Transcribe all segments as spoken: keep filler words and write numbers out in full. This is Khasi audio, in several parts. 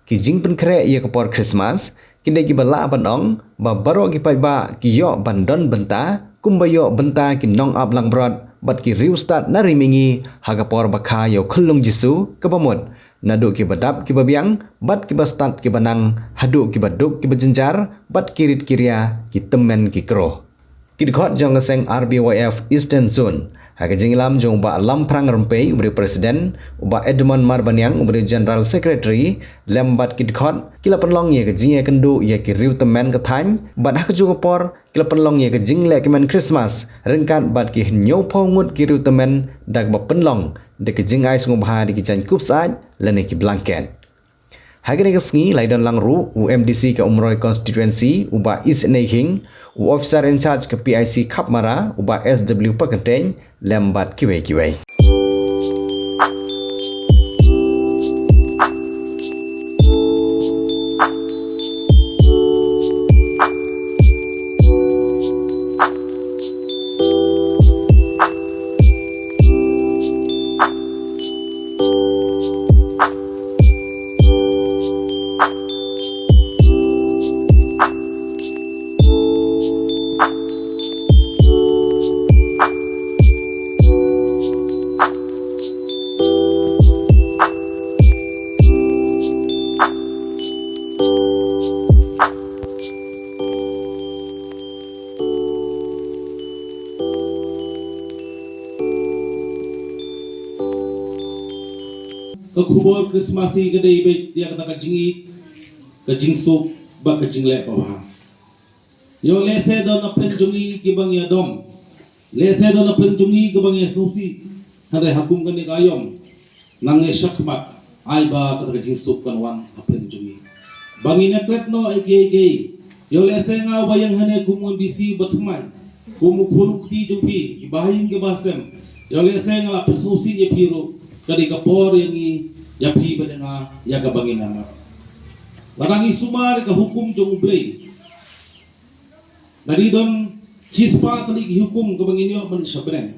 Ki jingpynkhreh ïa ka por Christmas ki dei kiba lah ban ong ba baroh ki paidbah ki ïoh ban don bynta kumba ïoh bynta ki nongap langbrot bad ki riewstad na ri mihngi ha ka por bakha ïa u khyllung Jisu kaba mut, naduh kiba dap kiba biang bad kiba stad kiba nang haduh kiba duk kiba jynjar bad ki rit ki ria ki tymmen ki kro. Ki dkhot jong ka seng R B Y F Eastern Zone ha ka jingïalam jong u Bah Lamphrang Rympei uba dei u President, u Bah Edmund Marbaniang uba dei u General Secretary, lem bad ki dkhot ki la pynlong ïa ka jingïakynduh ïa ki riew tymmen ka thaiñ bad ha kajuh ka por ki la pynlong ïa ka jingleh kmen Christmas ryngkat bad ki hynñiewphew ngut ki riew tymmen da kaba pynlong da ka jingai sngewbha da ki jaiñkup syaid lane ki blanket. Ha kane ka sngi la ïadon lang ruh u M D C ka Umroi Constituency u Bah Isynei Khin, u Officer in Charge ka P I C Khapmara u Bah S W Pakyntein lem bad kiwei kiwei. Ka khubor Christmas hi ka dei beit ïa kata ka jingïeit, ka jingsuk bad ka jingleh babha. Ïoh lehse don na pdeng jong ngi kiba ngi ïadom, lehse don na pdeng jong ngi kiba ngi ïasngewsih. Hynrei ha kum kane ka aïom, nangne shakhmat ai ba kata ka jingsuk kan wan ha pdeng jong ngi. Ba ngin ïaklet noh ïa kiei kiei. Ïoh lehse nga uba ïeng hangne kum u M D C ba thymmai, kum u khun u kti jong phi, kiba ha ïing kiba ha sem. Ïoh lehse nga la pynsngewsih ïa phi ruh, ka dei ka por ïa ngi, ïa phi bad ïa nga, ïa kaba ngin ïamat. Lada ngi sumar ïa ka hukum jong U Blei, la dei don shispah tylli ki hukum kaba ngin ïoh ban leit sha bneng.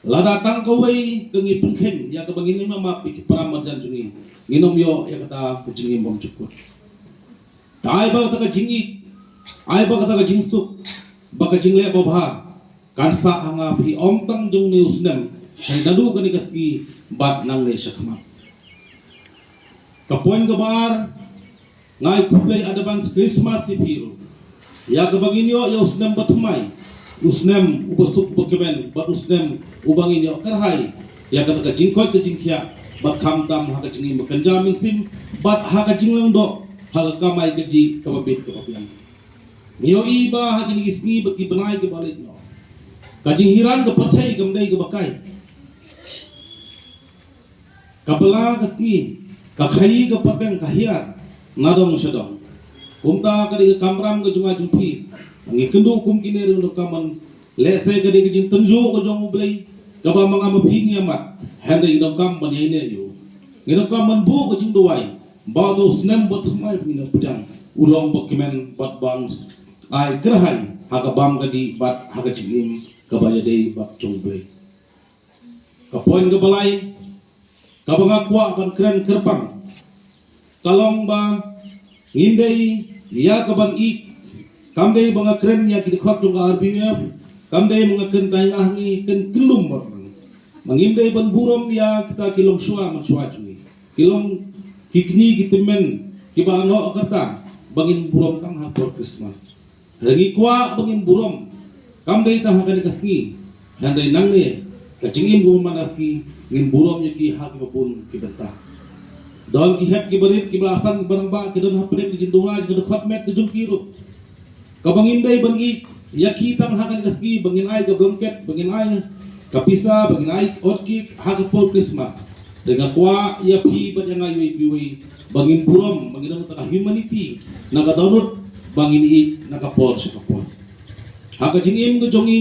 Lada tang kawei ka ngi pynkheiñ ïa kaba ngin ïoh map ïa ki para marjan jong ngi, ngin ym ïoh ïa kata ka jingim bymjukut. Te ai ba kata ka jingïeit, ai ba kata ka jingsuk bad ka jingleh babha kan sah ha nga phi ym tang jong une u snem, hynrei naduh kane ka sngi bad nangne shakhmat. Ka point kaba ar, nga ai khublei advance Christmas ïa phi ruh. Ïa kaba ngin ïoh ïa u snem ba thymmai, u snem uba suk uba kmen bad u snem uba ngin ïoh kyrhai ïa kata ka jingkoit ka jingkhiah bad khamtam ha ka jingim ba kynja mynsiem bad ha ka jinglong doh ha ka kamai kajih kaba bit kaba biang. Ngi ïohi ba ha kine ki sngi bad ki bnai kiba leit noh, ka jinghiran ka pyrthei kam dei kaba kai. Ka bylla ka sngi, ka khaii ka pateng ka hiar na dong sha dong. Kumta ka dei ka kamram ka jong nga jong phi, ngi kynduh kum kine ruh ngi donkam ban, lehse ka dei ka jingtynjuh ka jong U Blei kaba ma nga ma phi ngi ïamat, hynrei ngi donkam ban ïaineh ïa u. Ngi donkam ban buh ka jingduwai ba uto u snem ba thymmai ba ngin ïa pdiang u long ba kmen bad ban ai kyrhai ha ka bam ka dih bad ha ka jingim kaba ïadei bad jong U Blei. Ka point kaba lai kaba nga kwah ban kren kyrpang ka long ba ngim dei ïa ka ban ïeit. Kam dei ba nga kren ïa ki dkhot jong ka R B Y F, kam dei ba nga kren tai nga ngi kren kyllum ba. Ba ngim dei ban burom ïa kita ki longshuwa manshuwa jong ngi, ki long ki kñi ki tymmen kiba noh ka rta ba ngin burom tang ha por Christmas. Hynrei ngi kwah ba ngin burom kam dei tang ha kane ka sngi, hynrei nangne ka jingim kaba man ka sngi ngin burom ïa ki ha kiba bun ki bynta. Don ki hep ki barit kiba la san kiba rangbah ki don hapdeng ki jingduwai ki dkhot met ki jong ki ruh. Kaba ngim dei ban ïeit ïa ki tang ha kane ka sngi ba ngin ai ka blanket, ba ngin ai ka pisa, ba ngin ai ot ki ha ka por Christmas. Te nga kwah ïa phi bad ïa nga iwei pa iwei ba ngin burom, ba ngin don ka humanity na ka dohnud, ba ngin ïeit na ka por sha ka por. Ha ka jingim ka jong ngi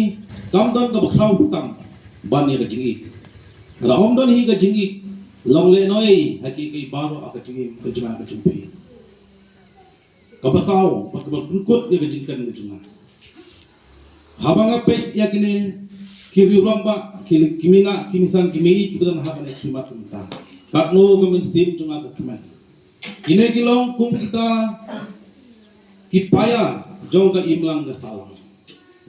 kam don kaba khraw tam ban ïa ka jingïeit. Lada ym don hi ka jingïeit, long lehnoh ei ha kiei kiei baroh ha ka jingim ka jong nga ka jong phi. Kaba saw bad kaba pynkut ïa ka jingkren ka jong nga, haba nga peit ïa kine ki riew rangbah, ki, ki mei nah, ki mei san, ki mei ïeit kiba don ha kane ka khmat mynta, katno ka mynsiem jong nga ka kmen. Kine ki long kum kita ki paia jong ka imlang ka sahlang.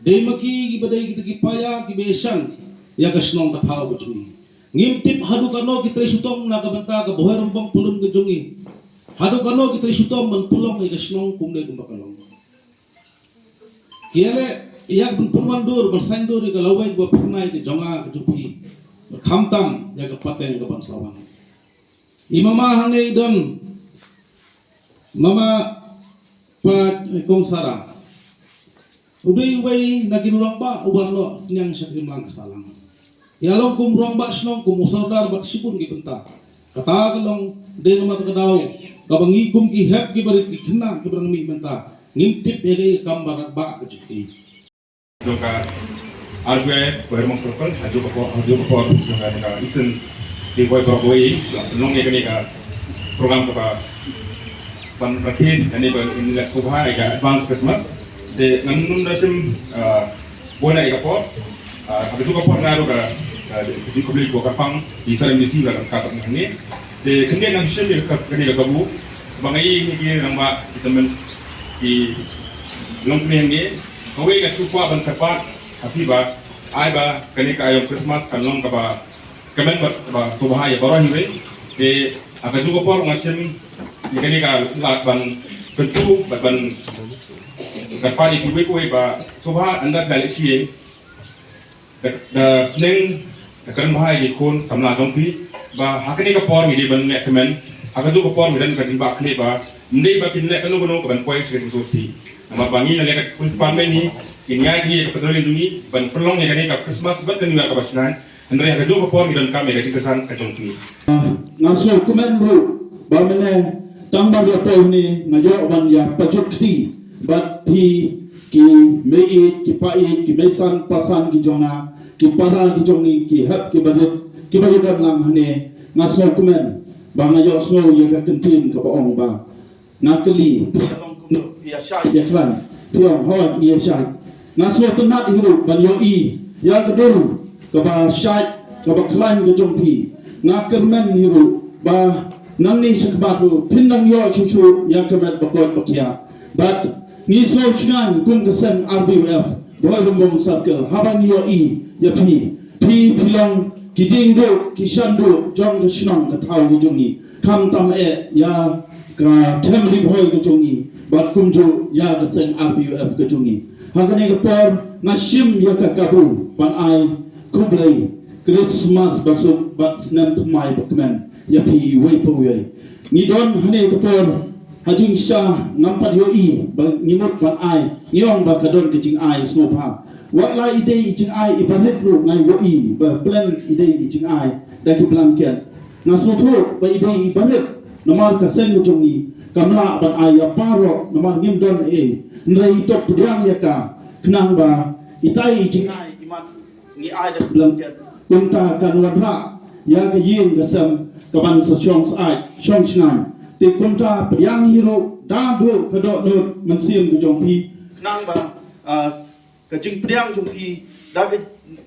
Dei ma ki kiba dei kita ki paia kiba ïashan ïa ka shnong ka thaw ka jong ngi. Ngim tip haduh katno ki trei shitom na ka bynta ka Bhoi Rymbong Pyllun ka jong ngi. Haduh katno ki trei shitom ban pynlong ïa ka shnong kumne kumba ka long. Ki ïaleh ïa ka ban pynwandur ban saiñdur ïa ka lawei ba phyrnai ka jong nga ka jong phi. Khamtam ïa ka pateng ka ban sa wan. I mama hangne i don mama pa, eh, Kong Sara. U dei uwei na ki rangbah uba la noh sniang sha ka imlang ka sahlang. Ïa long kum rangbah shnong, kum u sordar bad shibun ki bynta. Kata ka long dei namar ka daw kaba ngi kum ki hep ki barit ki khynnah kiba dang mih mynta ngim tip ïa ka kam ba radbah ka jong ki. Jong ka R B I Bhoi Rymbong Circle, ha kajuh ka por, ha kajuh ka por jong ka, ka Eastern Ri Bhoi Bhoi, long ïa kane ka program kaba ban rakhe kane ba ngin leh sngewbha ïa ka advance Christmas. Te ngan nym da shim, ah, bun ïa ka por, ah, ha kajuh ka por nga ruh ka, ka, ka jingkhublei ko ka pang, i Sir M D C ba ka, ka, ka, hangne. Te khyndiat ngan shim ïa ka, kane ka kabu, ba nga ïohi ïa ki rangbah, ki tymmen, ki longkmie hangne, kawei nga sngewkwah ban kyrpad ha phi ba, ai ba kane ka aïom Christmas kan long kaba kmen bad kaba sngewbha ïa baroh iwei. Te ha kajuh ka por nga shim ïa kane ka lad ban kyntu bad ban kyrpad ïa kiwei kiwei ba sngewbha ynda phi la leit sha ïing, da, da sneng, da kren bha ïa ki khun samla jong phi ba ha kane ka por ngi dei ban leh kmen, ha kajuh ka por ngi don ka jingbakla ba ym dei ba kin leh kano kano ka ban poi sha ka jingsngewsih. Namar ba ngi na leh ka pynpaw mynne, kin ïa ngi ïa ka pynlong jong ngi ban pynlong ïa kane ka Christmas bad ka New Year kaba shngaiñ. Hynrei ha kajuh ka por ngi donkam ïa ka jingkyrshan ka jong phi. Nga sngewkmen ruh ba mynne tang ba nga poi hangne nga ïoh ban ïa pajut kti bad phi ki mei ïeit, ki pa ïeit, ki meisan pasan ki jong nga, ki para ki jong ngi, ki hep ki barit kiba ïadon lang hangne. Nga sngewkmen ba nga ïohsngew ïa ka kyntien kaba ong ba nga kylli, phi ong kumno, phi ïa shait ïa khlaiñ? Phi ong hooid ngi ïa shait. Nga sngewtynnat hi ruh ban ïohi ïa ka dur kaba shait kaba khlaiñ ka jong phi. Nga kyrmen hi ruh ba nangne sha khmat ruh phin nang ïoh shuh shuh ïa ka met ba koit ba khiah. Bad ngi sngewshngaiñ kum ka seng R B U F Bhoi Rymbong Circle haba ngi ïohi ïa phi. Phi phi long ki dieng duh ki shan duh jong ka shnong ka thaw ka jong ngi. Khamtam eh ïa ka them Ri Bhoi ka jong ngi bad kumjuh ïa ka seng R B U F ka jong ngi. Ha kane ka por nga shim ïa ka kabu ban ai khublei Christmas basuk bad snem thymmai bakmen ïa phi iwei pa iwei. Ngi don hangne ka por ha jingshisha ngam pat ïohi ba ngi mut ban ai, ngi ong ba ka don ka jingai sngewbha. Wat la i dei i jingai i barit ruh nga ïohi ba pleng i dei i jingai da ki blanket. Nga sngewthuh ba i dei i barit namar ka seng ka jong ngi kam lah ban ai ïa baroh namar ngim don ei. Hynrei i to pdiang ïa ka khnang ba itai i jingai i mat ngi ai da ki blanket. Kumta kan wanrah ïa ka ïing ka sem ka ban sa shong syaid shong shngaiñ. Te kumta pdiang hi ruh da duh ka dohnud mynsiem ka jong phi khnang ba, ah, ka jingpdiang jong phi da ka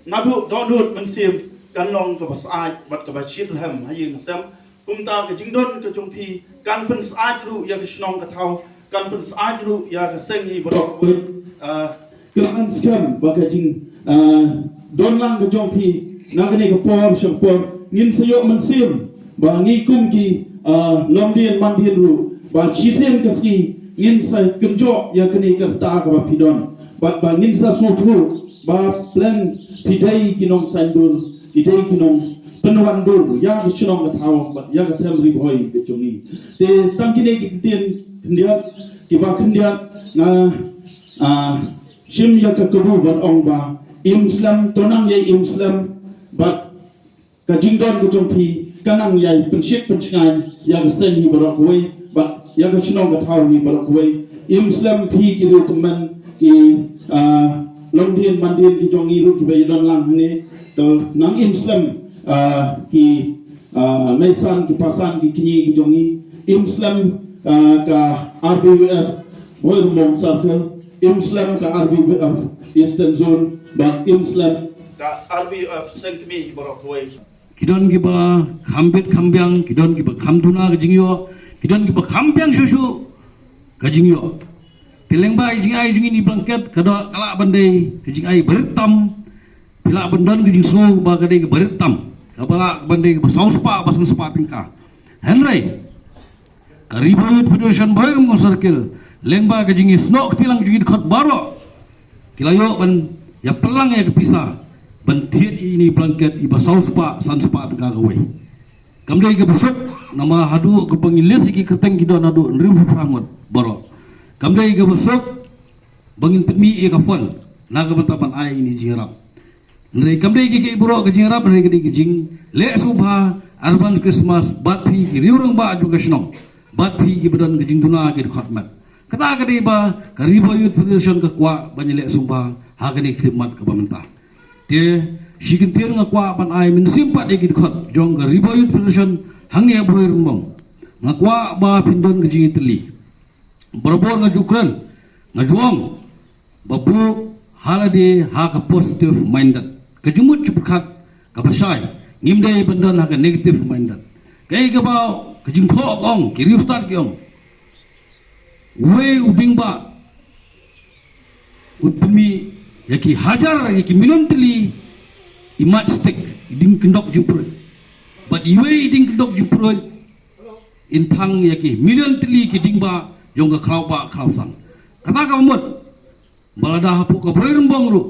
naduh dohnud mynsiem kan long kaba syaid bad kaba shitrhem ha ïing ha sem. Kumta ka jingdon ka jong phi kan pynsyaid ruh ïa ka shnong ka thaw, kan pynsyaid ruh ïa ka seng hi baroh. Ah, kyrmen skhem ba ka jing, ah, don lang ka jong phi na kane ka por sha ka por ngin sa ïoh mynsiem ba ngi kum ki, ah, longdien mandien ruh ba shisien ka sngi ngin sa kynjoh ïa kane ka rta kaba phi don. Bad ba ngin sa sngewthuh ba pleng phi dei ki nongsaiñdur, phi dei ki nongpynwandur ïa ka shnong ka thaw bad ïa ka them Ri Bhoi ka jong ngi. Te tang kine ki ktien khyndiat, kiba khyndiat nga, ah, shim ïa ka kabu ban ong ba im slem, to nang ïai im slem bad ka jingdon ka jong phi ka nang ïai pynshit pynshngaiñ ïa ka seng hi baroh kawei bad ïa ka shnong ka thaw hi baroh kawei. Im slem phi ki riew tymmen ki, ah, longdien mandien ki jong ngi ruh kiba ïadon lang hangne. To nang im slem, ah, ki, ah, meisan ki pasan ki kñi ki jong ngi. Im slem, ah, ka R B U F Bhoi Rymbong Circle, im slem ka R B U F Eastern Zone, bad im slem ka R B U F Seng Kmie hi baroh kawei. Ki don kiba kham bit kham biang, ki don kiba kham duna ka jingïoh, Ki don kiba kham biang shuh shuh ka jingïoh. Te lyngba ka jingai jong ngi ïa ini i blanket ka dei ka lah ban dei ka jingai barit tam. Phi lah ban don ka jingsngew ba ka dei ka barit tam, kaba lah ban dei kaba saw spah ba san spah tyngka. Hynrei ka Ri Bhoi Youth Federation Bhoirymbong Circle, lyngba ka jingïasnoh kti lang jong ki dkhot baroh, ki la ïoh ban ïapyllait ïa ka pisa ban thied ïa ini i blanket iba saw spah san spah tyngka kawei. Kam dei kaba suk, namar haduh kaba ngi list ïa ki kyrteng ki don haduh hynriewphew phra ngut baroh. Kam dei kaba suk ba ngin pynmih ïa ka fund na ka bynta ban ai ini i jingïarap. Hynrei kam dei kiei kiei baroh ka jingïarap, hynrei ka dei ka jingleh sngewbha advance Christmas bad phi ki riew rangbah jong ka shnong, bad phi kiba don ka jingduna ki dkhot met. Kata ka dei ba ka Ri Bhoi Youth Federation ka kwah ban ïaleh sngewbha ha kane ka khyllipmat kaba mynta. Te shi kyntien nga kwah ban ai mynsiem pat ïa ki dkhot jong ka Ri Bhoi Youth Federation hangne ha Bhoirymbong. Nga kwah ba phin don ka jingïatylli. Barabor nga ju kren, nga ju ong ba buh ha lade ha ka positive minded. Ka jingmut jingpyrkhat kaba shai, ngim dei ban don ha ka negative minded. Kaei kaba ka jingthoh ka ong, ki riewstad ki ong, uwei u dieng ba u pynmih ïa ki hajar, ïa ki million tylli i matchstick, i dieng kyndok jingpruid. Bad iwei i dieng kyndok jingpruid in thang ïa ki million tylli ki dieng ba jong ka khlaw ba khlaw san. Kata ka mut ba lada hapoh ka Bhoirymbong ruh,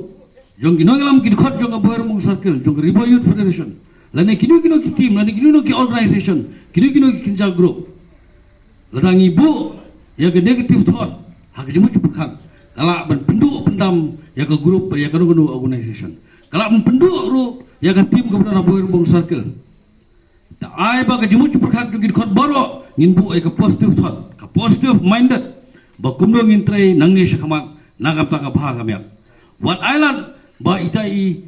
jong ki nongïalam ki dkhot jong ka Bhoirymbong Circle, jong ka Ri Bhoi Youth Federation, lane kino kino ki team, lane kino kino ki organization, kino kino ki kynja group, lada ngi buh ïa ka negative thought ha ka jingmut jingpyrkhat, ka lah ban pynduh pyndam ïa ka group, ïa kano kano organization. Ka lah ban pynduh ruh ïa ka team kaba don ha Bhoirymbong Circle. Te ai ba ka jingmut jingpyrkhat jong ki dkhot baroh ngin buh ïa ka positive thought, ka positive minded, ba kumno ngin trei nangne shakhmat na ka bynta ka bha ka miat. Wat ai lad ba ita i,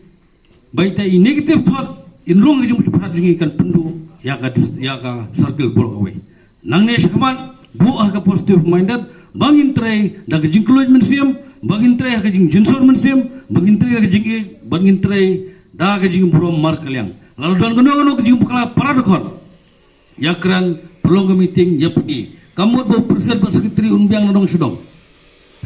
ba ita i negative thought in rung ka jingmut jingpyrkhat jong ngi, kan pynduh ïa ka dis-, ïa ka circle baroh kawei. Nangne shakhmat buh ha ka positive minded, ba ngin trei da ka jingkylluid mynsiem, ba ngin trei ha ka jingjynjar mynsiem, ba ngin trei da ka jingïeit, ba ngin trei da ka jingburom markylliang. Lada don kano kano ka jingbakla para dkhot, ïakren, pynlong ka meeting, ïapyni. Kam mut ba u president bad secretary un biang na dong sha dong.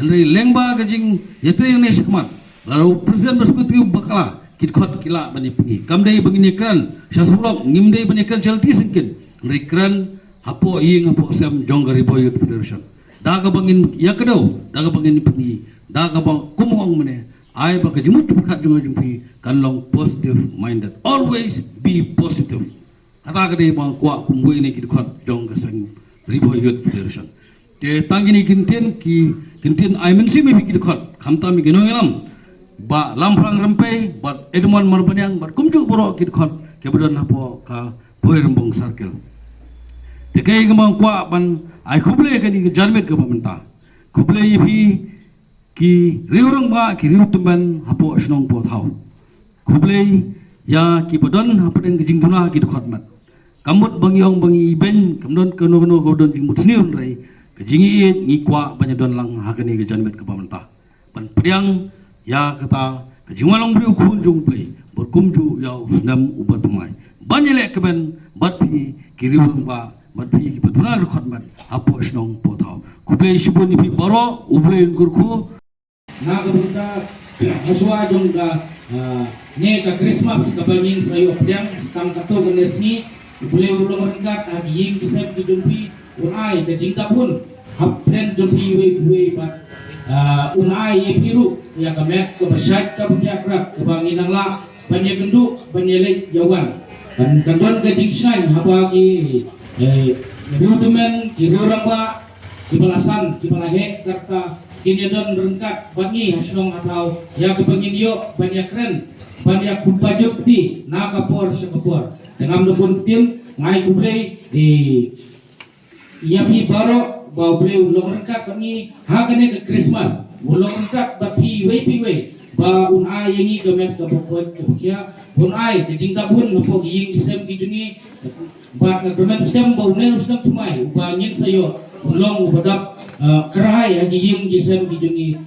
Hynrei lyngba ka jingïatrei nangne shakhmat, lada u president bad secretary u bakla, ki dkhot ki lah ban ïapyni. Kam dei ba ngin ïakren sha surok, ngim dei ban ïakren sha lynti syngkien. Hynrei kren hapoh ïing hapoh sem jong ka Ri Bhoi Youth Federation. Da kaba ngin ïakdew, da kaba ngin pyni, da kaba kum ong mynne, ai ba ka jingmut jingpyrkhat jong nga jong phi kan long positive minded. Always be positive. Kata ka dei ba nga kwah kum uwei na ki dkhot jong ka seng Ri Bhoi Youth Federation. Te tang kine ki ktien, ki ktien ai mynsiem ïa phi ki dkhot, khamtam ïa ki nongïalam Bah Lamphrang Rympei bad Edmond Marbaniang bad kumjuh baroh ki dkhot kiba don hapoh ka Bhoirymbong Circle. Te kaei kaba nga kwah ban ai khublei ïa kane ka janmiet kaba mynta. Khublei ïa phi ki riew rangbah, ki riew tymmen hapoh shnong Pawthaw. Khublei ïa kiba don hapdeng ka jingduna ki dkhot met. Kam mut ba ngi ong ba ngi ibeiñ, kam don kano kano kaba don jingmut sniew, hynrei ka jingïeit ngi kwah ban ïa don lang ha kane ka janmiet kaba mynta. Ban pdiang ïa kata ka jingwan long briew khun jong U Blei, bad kumjuh ïa u snem uba thymmai. Ban ïaleh kmen bad phi ki riew rangbah, bad phi kiba duna ki dkhot met hapoh shnong Pawthaw. Khublei shibun ïa phi baroh, U Blei un kyrkhu. Na ka bynta ha shuwa jong ka, ah, ne ka Christmas kaba ngin sa ïoh pdiang, tang katto katne sngi, U Blei un long ryngkat ha ki ïing ki sem ki jong phi, un ai ka jingdap hun hapdeng jong phi iwei pa iwei bad, ah, un ai ïa phi ruh ïa ka met kaba shait kaba khia krap kaba ngin nang lah ban ïakynduh ban ïaleit ïawan. Kan, kan don ka jingshngaiñ haba ki, eh, riew tymmen, ki riew rangbah kiba la san, kiba la heh, kata kin ïadon ryngkat bad ngi ha shnong ha thaw ïa kaba ngin ïoh ban ïakren, ban ïakynduh kti na ka por sha ka por. Te ngam da bun ktien, nga ai khublei, eh, ïa phi baroh ba U Blei un long ryngkat bad ngi ha kane ka Christmas, un long ryngkat bad phi iwei pa iwei, ba un ai ïa ngi ka met kaba koit kaba khia, un ai ka jingdap hun hapoh ki ïing ki sem ki jong ngi, bad ka kyrmen skhem ba une u snem thymmai uba ngin sa ïoh un long uba dap, eh, kyrhai ha ki ïing ki sem ki jong ngi